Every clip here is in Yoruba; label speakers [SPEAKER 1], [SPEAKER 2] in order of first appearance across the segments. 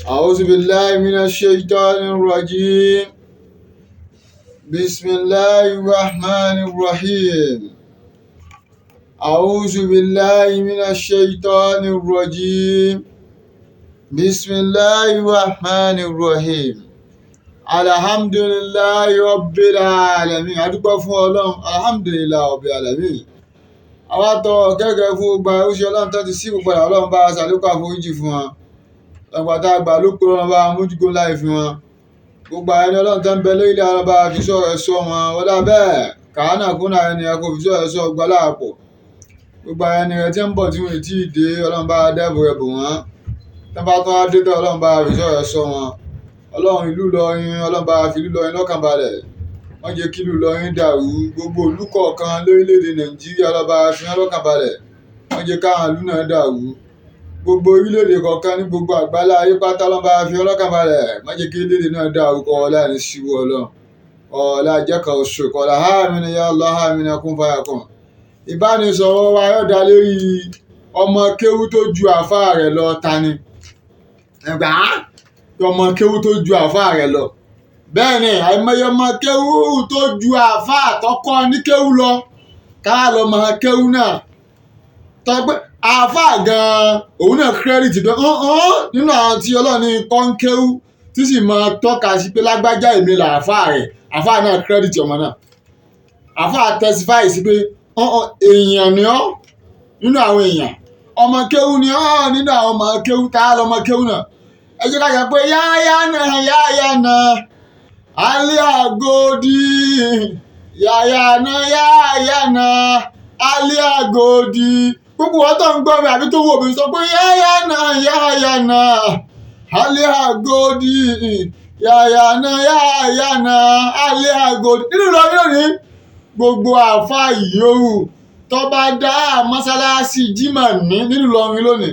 [SPEAKER 1] أعوذ بالله من الشيطان الرجيم. بسم الله الرحمن الرحيم. أعوذ بالله من الشيطان الرجيم. بسم الله الرحمن الرحيم. الحمد لله رب العالمين. Adúpẹ́ fún Ọlọ́run, alhamdulillahi rabbil alamin. Àwa tọrọ kẹ́kẹ́ fún gbogbo oṣù Ọlọ́run tó ti sí gbogbo Ọlọ́run bá a ṣàlékún àforíjì fún wọn. Ọgbà tá a gbà ló kó Ọlọ́run bá a mójúkó láì fi wọn. Gbogbo àwọn ẹni Ọlọ́run tó ń bẹ lórílẹ̀ Ọlọ́run bá a fi sọ̀rọ̀ ẹ̀ sọ wọn. Wọ́n dá bẹ́ẹ̀ kàánà kúnà ẹni ẹ kò fi sọ̀rọ̀ ẹ̀ sọ ọgbà láàpọ̀. Gbogbo àwọn ẹni rẹ tí ń bọ̀ tí wọn ò tí ì dé Ọlọ́run bá a dáàbò rẹ̀ bò wọ́n. Tí wọ́n bá tún wá dé tán Ọlọ́run bá a fi sọ̀rọ̀ ẹ̀ sọ wọn. Ọlọ́run ìlú Ìlọrin Ọlọ́run bá a fi ìlú Ìlọrin lọ́kàn balẹ̀. Wọ́n jẹ́ kí ìlú Ìlọrin dàrú. Gbogbo ìlú kọ̀ọ̀kan lórílẹ̀-èdè Nàìjíríà Ọlọ́run bá a fi wọ́n lọ́kàn balẹ̀. Wọ́n jẹ́ káwọn ìlú náà dàrú. Gbogbo orílẹ̀-èdè kọ̀ọ̀kan ní gbogbo àgbálá ayé pátá Ọlọ́run bá a fi wọ́n lọ́kàn balẹ̀. Wọ́n jẹ́ kí orílẹ̀-èdè náà dàrú kọ́ ọlá ní síwú Ọlọ́run. Ọlá jẹ́kan oṣù kọ́lá àmín ya Allah àmín kún fàyà kún. Ìbánisọ̀rọ̀ wa yóò dá lórí ọmọ kéwú tó ju àfáà rẹ̀ lọ ta ni. Ẹ̀gbá ọmọ kéwú tó ju àfáà rẹ̀ lọ. Bẹ́ẹ̀ ni àìmọye ọmọ kéwú tó ju àfáà tọkọ ní kéwú lọ. Ká lọ mọ kéwú náà. Tọ́pẹ́ àfáà gan-an òun náà kírẹ́dìtì pé nínú àwọn tí Ọlọ́run ní kọ́ ń kéwú tí sì máa tọ́ka sí pé lágbájá èmi là àfáà rẹ̀. Àfáà náà kírẹ́dìtì ọmọ náà. Àfáà testify sí pé èèyàn ni ọ́ nínú àwọn èèyàn. Ọmọ kéwú ni ọ́ nínú àwọn ọmọ kéwú tá a lọmọ kéwú náà. Ẹ jẹ́ ká yẹ pé yáyá náà yáyá náà alẹ́ àgòdì yáyá náà yáyá náà alẹ́ àgòdì. Gbogbo wọn tó ń gbọ́ mi àbí tó wò mí sọ pé yáyá náà yáyá náà alẹ́ àgòdì yáyá náà yáyá náà alẹ́ àgòdì. Nínú Ìlọrin lónìí gbogbo àáfàá yòówù tó bá dá mọ́sálásí Jímọ̀ ní nínú Ìlọrin lónìí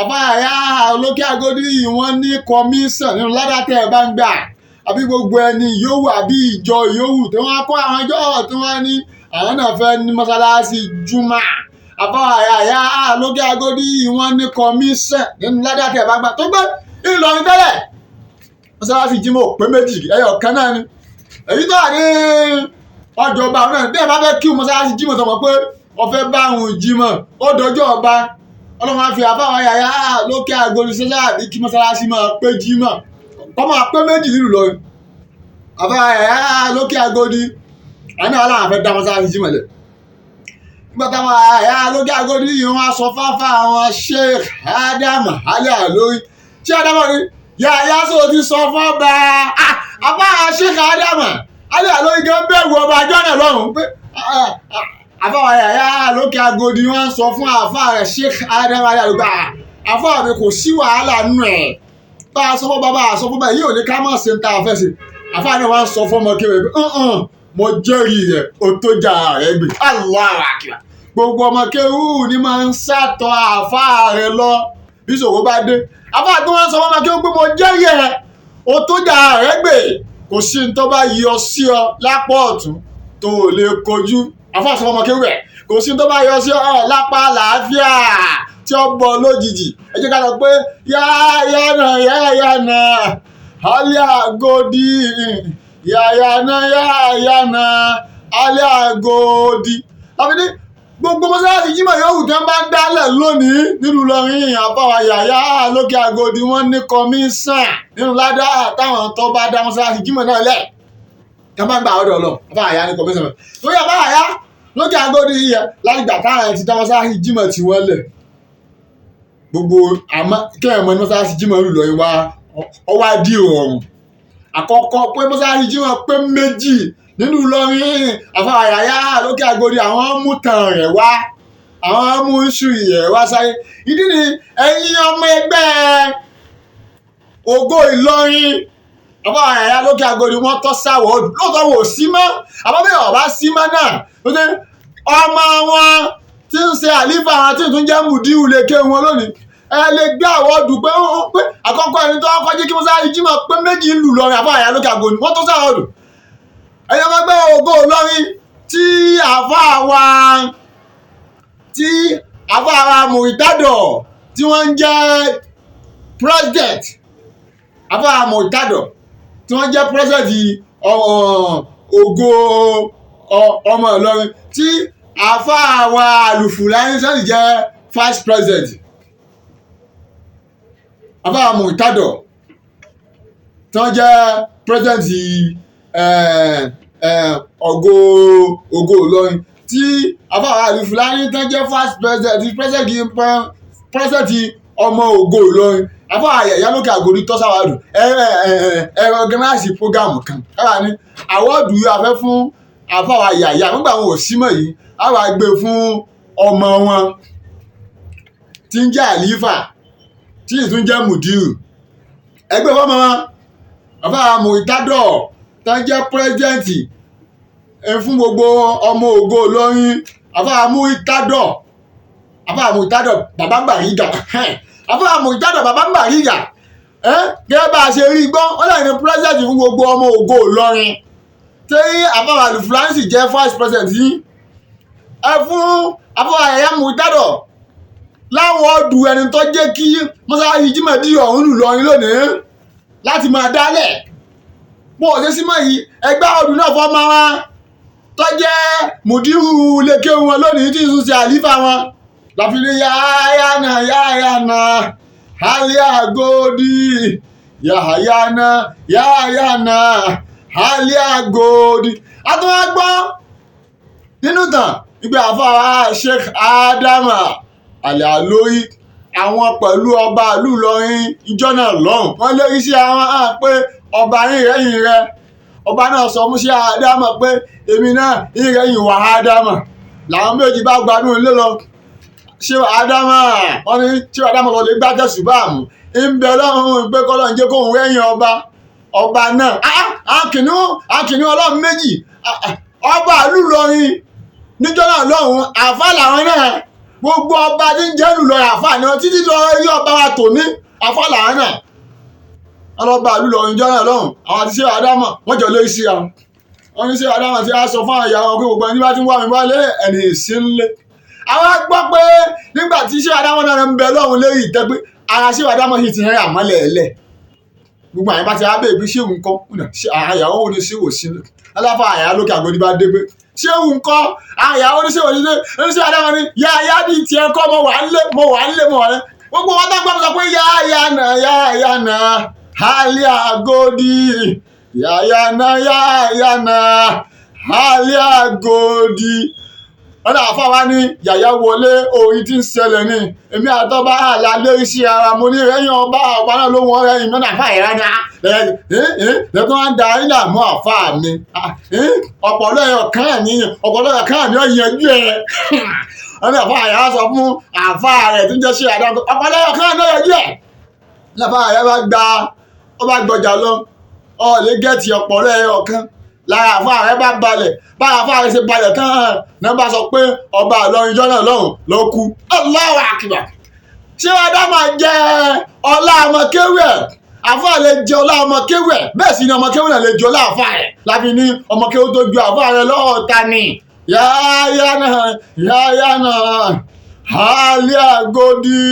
[SPEAKER 1] àfáàyà olókè Agodi yìí wọ́n ní kọmíṣàn nínú ládàtẹ̀ ẹ̀ bá ń gbà àbí gbogbo ẹni yòówù àbí ìjọ yòówù tí wọ́n kó àwọn ìjọ tí wọ́n ní àwọn náà fẹ́ ní mọ́sálásí júmà àfáàyà olókè Agodi yìí wọ́n ní kọmíṣàn nínú ládàtẹ̀ ẹ̀ bá ń gbà tó gbé Ìlọrin tẹ́lẹ̀ mọ́sálásí Jímọ̀ pé méjì ẹyọ kan náà ni èyí tó wà ní ọjọba náà bí ẹ bá fẹ́ kí mọ́sálásí Jímọ̀ tó mọ̀ pé ó fẹ́ bá àwọn Jímọ̀ ó dọjọ́ ọba Ọlọ́run á fi àfáwọn yàyà lókè Agodi sọ́sọ́ àbí kí mọ́sálásí máa pé Jímọ̀ kọ́ máa pé méjì nílùú Ìlọrin àfáwọn yàyà lókè Agodi àná aláwọ̀ fẹ́ dá mọ́sálásí Jímọ̀ lẹ̀ nígbà táwọn yàyà lókè Agodi yìí wọ́n á sọ fáfá àwọn Sheikh Adam Ali Alori ṣé Adam ni yàyà sọ ti sọ fọ́ba àfáwọn Sheikh Adam Ali Alori gan bẹ̀rù ọba àjọ náà lọ́rùn pé àfáà yàyà lókè Agodi wọn sọ fún àfáà rẹ̀ Sheikh Adam Ali Alori àfáà mi kò sí wàhálà nù ẹ̀ bá a sọ fún bàbá a sọ fún bàbá yìí ò ní ká má ṣe ń ta àfẹ́ sí àfáà ni wọ́n sọ fún ọmọ kéwì pé mo jẹ́rìí rẹ̀ o tó jà rẹ̀ gbé Allahu Akbar gbogbo ọmọ kéwù ni máa ń sàtọ̀ àfáà rẹ̀ lọ bí ṣòro bá dé àfáà tí wọ́n sọ fún ọmọ kéwù pé mo jẹ́rìí rẹ̀ o tó jà rẹ̀ gbé kò sí ní tó bá yọ sí ọ lápá ọ̀tún tó o lè kojú àfọ̀sọ ọmọ kéwù ẹ̀ kò sí tó bá yọ sí ọ lápá àlàáfíà tí ó bọ̀ lójijì ẹ jẹ́ ká sọ pé yáyá náà yáyá náà alẹ́ àgòdì yáyá náà yáyá náà alẹ́ àgòdì. Tàbí ní gbogbo mọ́sálásí Jímọ̀ yòówù tí wọ́n bá ń dálẹ̀ lónìí nílùú Ìlọrin àbáwá yàyà lókè Agodi wọ́n ní kọmíṣàn nínú ládàá táwọn tó bá dá mọ́sálásí Jímọ̀ náà lẹ̀ kí wọ́n bá ń gbà ọ̀dọ̀ lọ àbáwá yà ní kọmíṣàn lórí àbáwá yà lókè Agodi yìí láti gbà táwọn ti dá mọ́sálásí Jímọ̀ tí wọ́n lẹ̀ gbogbo àmọ́ kẹ́hìn mọ́ ní mọ́sálásí Jímọ̀ lù lọ́yìn wá ọwá dí ìrọ̀rùn àkọ́kọ́ pé mọ́sálásí Jímọ̀ pé méjì nínú Ìlọrin àfàwàyàyà lókè Agodi àwọn mú tàn rẹ̀ wá àwọn mú iṣu rẹ̀ wá sáyé ìdí ni ẹ̀yin ọmọ ẹgbẹ́ Ògo Ìlọrin àfàwàyàyà lókè Agodi wọ́n tọ́ sáwọ́ lóòótọ́ wò sí mọ́ àbábẹ́ ọ̀bá sí mọ́ náà ọmọ wọn tí ń ṣe àlífà àwọn tí ń tún jẹ́ mùdíù lè ké wọn lónìí ẹ lè gbé àwọ̀dù pé pé àkọ́kọ́ ẹni tó kọjú kí mọ́sálásí Jímọ̀ pé méjì ń lù lọrin àfàwàyà lókè Agodi wọ́n tọ́ sáwọ́ ọdún ẹ̀yọ́ máa gbé Ògo Ìlọrin tí àfáà wa tí àfáà wa Mùrítádọ̀ tí wọ́n ń jẹ́ president Àfáà Murtado tí wọ́n jẹ́ president ògo ọmọ Ìlọrin, tí àfáà wa Àlùfùlání sọ́ọ̀sì jẹ́ vice president. Àfáà Murtado tí wọ́n jẹ́ president ògo Ìlọrin, tí àfáà Àlùfùlání tí wọ́n jẹ́ vice president, president ọmọ ògo Ìlọrin, àfáà Yàyà Lókè Àgòdì tọ́sáwádù ẹ ẹ organize program kan káwa ní award yìí a fẹ́ fún àfáà Yàyà nígbà wọn ò símọ̀ yìí, a wá gbé fún ọmọ wọn tí ń jẹ́ àlífà, tí ì tún jẹ́ mùdírù ẹgbẹ́ fọmọ wọn. Àfáà Murtado tó ń jẹ́ president fún gbogbo ọmọ ògo Ìlọrin, àfáà Murtado, àfáà Murtado bàbá Bàrígà, àfáà Murtado bàbá Bàrígà, gẹ́gẹ́ bá a ṣe rí gbọ́, wọ́n lè ní president fún gbogbo ọmọ ògo Ìlọrin, tí àfáà Àlùfùlání sì jẹ́ vice president yìí. Ẹ fún àfáà Yàyà Murtado láwọn ọdù ẹni tó jẹ́ kí mọ́sálásí Jímọ̀ dí ọ̀hún lù lọ́rin lónìí láti máa dálẹ̀ bó o ṣe sí mọ́ yìí. Ẹgbẹ́ ọdún náà fọ́ máa wá tó jẹ́ mùdírù lékè wọn lónìí, tí ìsún ṣe àlífà wọn láfi ní yáyá náà, yáyá náà hálíà gòdì, yáyá náà, yáyá náà hálíà gòdì. A tún wá gbọ́ nínú tàn ìgbà àfáà Sheikh Adama Àlàlórí, àwọn pẹ̀lú ọba ìlú Ìlọrin ìjọ náà lọ́hùn, wọ́n lérí sí àwọn hàn pé ọba yín rẹ́yìn rẹ. Ọba náà sọ fún sí Ádámà pé èmi náà yín rẹ́yìn wà Ádámà. Làwọn méjì bá gbádùn ilé lọ. Ṣé Ádámà, wọ́n ní ṣé Ádámà lọ lè gbá tẹ̀sùbá mú ń bẹ lọ́hùn pé kọ́lọ́ ń jẹ́ kóhun rẹ́yìn ọba. Ọba náà akìnìún ọlọ́run méjì, ọba ìlú Ìlọrin níjọ́ náà lọ́hùn, àfa làwọn náà. Gbogbo ọba tí ń jẹ́ ìlú Ìlọrin, àfa ni wọn títí lọ rí ọba wa tòní, àfa làwọn náà. Ọlọ́ba ìlú Ìlọrin níjọ́ náà lọ́hùn, àwọn àti ṣé Ádámà wọ́n jọ lórí síra wọn. Wọ́n ní ṣé Ádámà ti á sọ fún àwọn ìyá wọn pé gbogbo ẹni bá ti ń wá mi wálé, ẹni ìsínlé. Àwọn gbọ́ pé nígbà tí ṣé Ádámà náà ń bẹ lọ́hùn lérí ìtẹ́, pé ara ṣé Ádámà sì ti rìn àmọ́lẹ̀ ẹ̀lẹ̀. Gbogbo àwọn bá ti wá bèbí ṣé òun kọ́ àyàwó wo ni ṣé wò sí aláfa àyà lókè àgọ́dí bá dé pé ṣé òun kọ́ àyàwó ní ṣé wò sí ní ṣé Ádámà ní yá yá ní tiẹ̀ kọ́, mo wà ń lé, mo wà ń lé, mo wà ń lé. Gbogbo wọn tó gbọ́ sọ pé yá yá náà, yá yá náà hálí àgọ́dí, yá yá náà, yá yá náà hálí àgọ́dí. Wọ́n náà fáwa ní yàyà wọlé orin tí ń ṣẹlẹ̀ ní èmi àtọ́ba àlà lérí sí ara mo ní rẹ́yìn ọba, ọba náà ló wọ́n rẹ́yìn mọ́nà àfa ìrá ni lẹ́tọ́ wá ń da ilé àmú àfa mi ọ̀pọ̀lọ́ ẹ̀yọ̀ kan ní ọ̀pọ̀lọ́ ẹ̀yọ̀ kan ní ọ̀yẹ́jú ẹ̀. Wọ́n ní àfa àyà sọ fún àfa rẹ̀ tí ń jẹ́ ṣe àdá ọ̀pọ̀lọ́ ẹ̀yọ̀ kan ní ọ̀yẹ́jú ẹ̀. Láfa àyà bá gba ọba gbọjà lọ ọ̀ lè gẹ̀ẹ́tì ọ̀pọ̀lọ́ ẹ̀yọ̀ kan lára àfa rẹ bá balẹ̀. Bára àfa rẹ ṣe balẹ̀ tán náà bá sọ pé ọba Ìlọrin jọ́nà lọ́hùn ló kú. Allahu Akbar. Ṣé ọdá máa jẹ ọlá ọmọ kéwì ẹ̀? Àfa lè jẹ ọlá ọmọ kéwì ẹ̀, bẹ́ẹ̀ sì ni ọmọ kéwì náà lè jẹ ọlá àfa rẹ̀. Láfi ní ọmọ kéwì tó ju àfa rẹ̀ lọ́wọ́ ta ni yáyá náà, yáyá náà hálí àgòdì,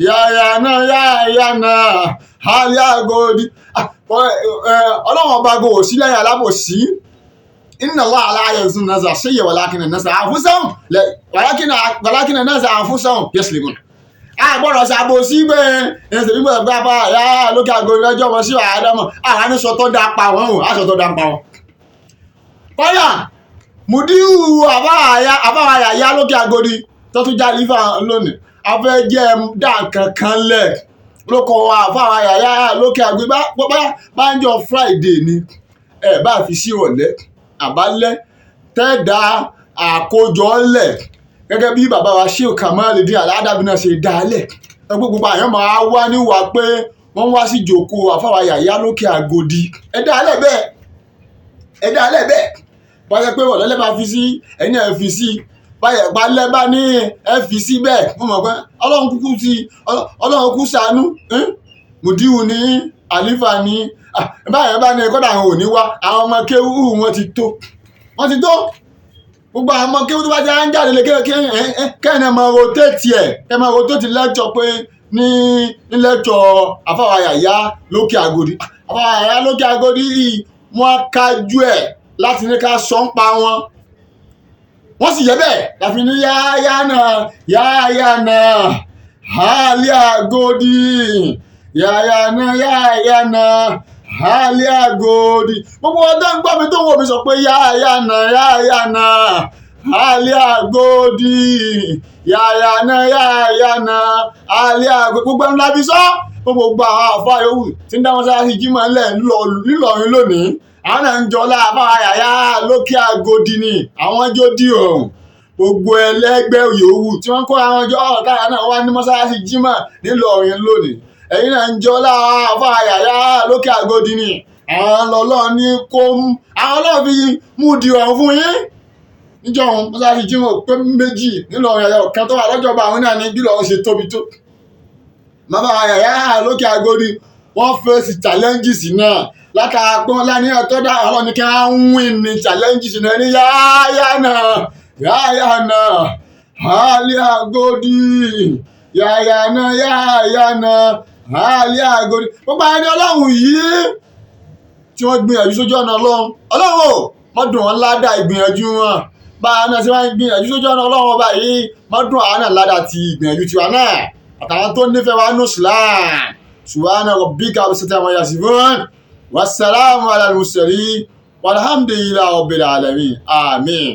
[SPEAKER 1] yáyá náà, yáyá náà hálí àgòdì. Ọlọ́run ọba go sí lẹ́yìn alábòsí. Inna Allaha la yazlimu nasa shay'an walakinna nasa anfusahum walakinna nasa anfusahum yaslimun. A gbọ́dọ̀ ṣàbòsí pé ẹsẹ̀ bí gbọ́dọ̀ gbá bá yá lókè àgọ́ ìrẹ́jọ́ ọmọ sí àádámọ̀ àwọn aníṣọ tó dá pa wọn o, aṣọ tó dá pa wọn. Kọ́lá mùdíù àbáwáyà yá lókè àgọ́dí tó tún jáde ifá lónìí, afẹ́ jẹ́ dá kankan lẹ̀ lóko àfáwáyà yá lókè àgọ́dí bá ń jọ Friday ni ẹ bá fi sí ìrọ̀lẹ́ àbálẹ́ tẹ́ẹ̀dá àkójọ lẹ̀ gẹ́gẹ́ bí bàbá wa Sheikh Kamaludeen Al-Adabi náà ṣe dá lẹ̀. Ẹgbẹ́ gbogbo àyàn máa wá níwà pé wọ́n wá sí ìjókòó àfáwáyà yá lókè àgọ́dí. Ẹ dá lẹ̀ bẹ́ẹ̀, ẹ dá lẹ̀ bẹ́ẹ̀. Báyẹ̀ pé ọ̀lẹ́lẹ́ máa fi sí ẹ̀yin náà fi sí báyẹ̀ palẹ́ bá ní ẹ fi sí bẹ́ẹ̀. Mo mọ̀ pé ọlọ́run kúkú ti ọlọ́run kú ṣàánú mùdíù ní àlífà ní báyẹ̀ bá ní kọ́dà àwọn òní wá. Àwọn ọmọ kéwú wọn ti tó, wọ́n ti tó. Gbogbo àwọn ọmọ kéwú tó bá ti ń jáde lé kẹ́hìn ẹ̀ máa rotate ẹ̀, ẹ̀ máa rotate lecture pé Ní nílẹ̀tọ̀ àfáwà Yàyà lókè Àgòdì, àfáwà Yàyà lókè Àgòdì yìí, wọ́n kájú ẹ̀ láti ní ká sọ ń pa wọn, wọ́n sì yẹ bẹ́ẹ̀ láfi ní yáyá náà, yáyá náà hálí Àgòdì, yáyá náà, yáyá náà hálí Àgòdì. Gbogbo ọjọ́ ń gbọ́ mi tó ń wò mí sọ pé yáyá náà, yáyá náà hálí Àgòdì, yáyá náà, yáyá náà hálí Àgòdì. Gbogbo ẹnu láfi sọ gbogbo àwọn àfa yòówù tí ń dá wọn sára sí jímọ̀ ńlẹ̀ ńlọrin lónìí, àwọn náà ń jọlá àfa Yàyà lókè Àgòdì ni àwọn jó dì ọ̀hún. Gbogbo ẹlẹ́gbẹ́ yòówù tí wọ́n kó àwọn jọ ọ̀rọ̀ táyà náà wá ní mọ́sálásí jímọ̀ ńlọrin lónìí, ẹ̀yin náà ń jọlá àfa Yàyà lókè Àgòdì ni. Àwọn lọ́lọ́ ní kó àwọn ọlọ́run fi mú di ọ̀hún fún yín níjọ́ òun. Mọ́sálásí jímọ̀ pé méjì ńlọrin, ẹ̀yọ kan tó wà lọ́jọ́ba àwọn náà ní bí lọ́run ṣe tóbi tó. Bàbá Yàyà lókè Àgòdì, wọ́n face challenges náà látara pé wọ́n láníyàn tó dá. Ọlọ́run ní kí wọ́n win ní challenges náà ní yáyá náà, yáyá náà hálí Àgòdì, yáyá náà, yáyá náà hálí Àgòdì. Gbogbo àwọn ẹni ọlọ́run yìí tí wọ́n gbìyànjú sójú ọ̀nà ọlọ́run, ọlọ́run ò mọ́dún wọn ládàá ìgbìyànjú wọn. Bá a náà ṣe máa ń gbìyànjú sójú ọ̀nà ọlọ́run ọba yìí, mọ́dún àwọn náà ládàá ti ìgbìyànjú tiwa náà àtàwọn tó nífẹ̀ẹ́ wa nù Islam. Subhana rabbika rabbil izzati amma yasifun, wassalamu ala al-mursalin, walhamdulillahi rabbil alamin, amin.